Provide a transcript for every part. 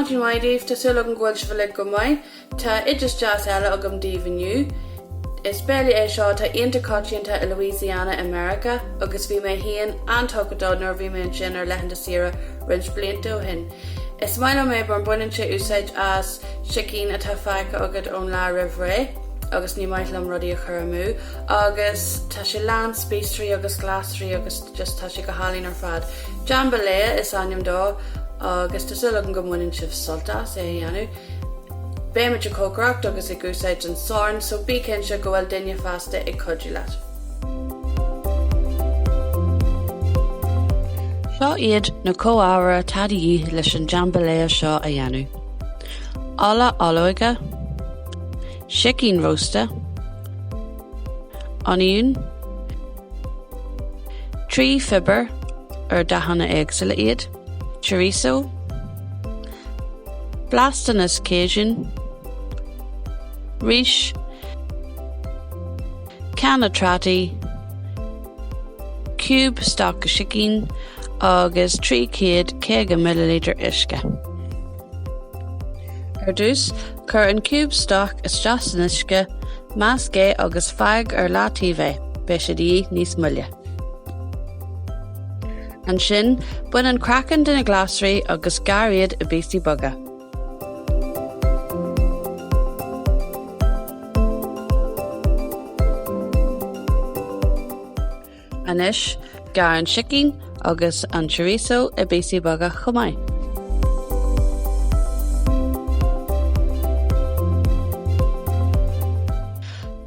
Maidin mhaith daoibh, tá súil agam go bhfuil sibh uilig go maith. Tá oideas deas eile agam daoibh inniu. Is béile é seo atá iontach coitianta i Louisiana i Meiriceá agus bhí mé féin an-tógtha dó nuair a bhí mé ansin ar laethanta saoire roinnt blianta ó shin. Is maith liom é mar baineann sé úsáid as sicín atá fágtha agat ón lá roimh ré agus ní maith liom rudaí a chur amú agus tá sé lán spíosraí agus glasraí agus just tá sé go hálainn ar fad. Jambalaya is ainm dó agus tá súil agam go mbaineann sibh sult as é a dhéanamh. Beimid ag cócaireacht agus ag úsáid an sorn so bí cinnte go bhfuil duine fásta ag cuidiú leat. Seo iad na comhábhair atá de dhíth leis an jambalaya seo a dhéanamh. Ola olóige, sicín rósta, oinniún, 3 phiobar, ar dathanna éagsúla iad, chorizo, blastanas Cajun, rís, canna trátaí, ciúb stoc sicín agus 350 millilítear uisce. Ar dtús, cuir an ciúb stoc isteach san uisce, measc é agus fág ar leataobh é, beidh sé de dhíth níos moille. Ansin, bain an craiceann de na glasraí agus gearr iad i bpíosaí beaga. Anois, gearr an sicín agus an chorizo i bpíosaí beaga chomh maith.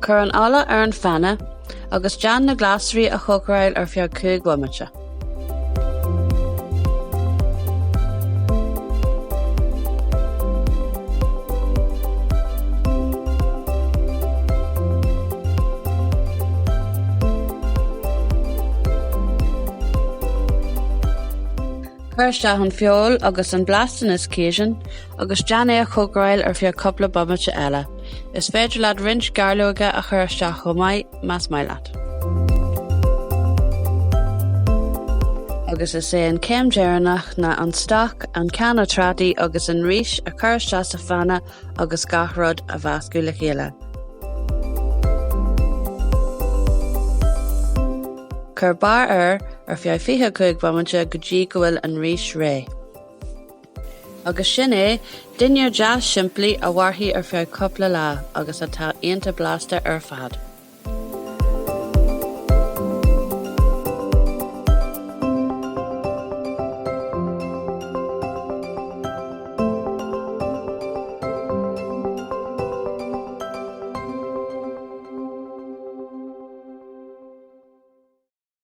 Cuir an ola ar an phanna agus déan na glasraí a chócaráil ar feadh 5 bhomaite. Cuir isteach an feoil agus an blastanas Cajun agus déan é a chócaráil ar feadh cúpla bomaite eile. Is féidir leat roinnt gairleoige a chur isteach chomh maith, más maith leat. Agus is é an céim deireanach ná an stoc, an canna trátaí agus an rís a chur isteach sa phanna agus gach rud a mheascadh le chéile. Cuir barr air ar feadh 25 bomaite go dtí go bhfuil an rís réidh. Agus sin é, dinnéar deas simplí a mhairfidh ar feadh cúpla lá agus atá iontach blasta ar fad.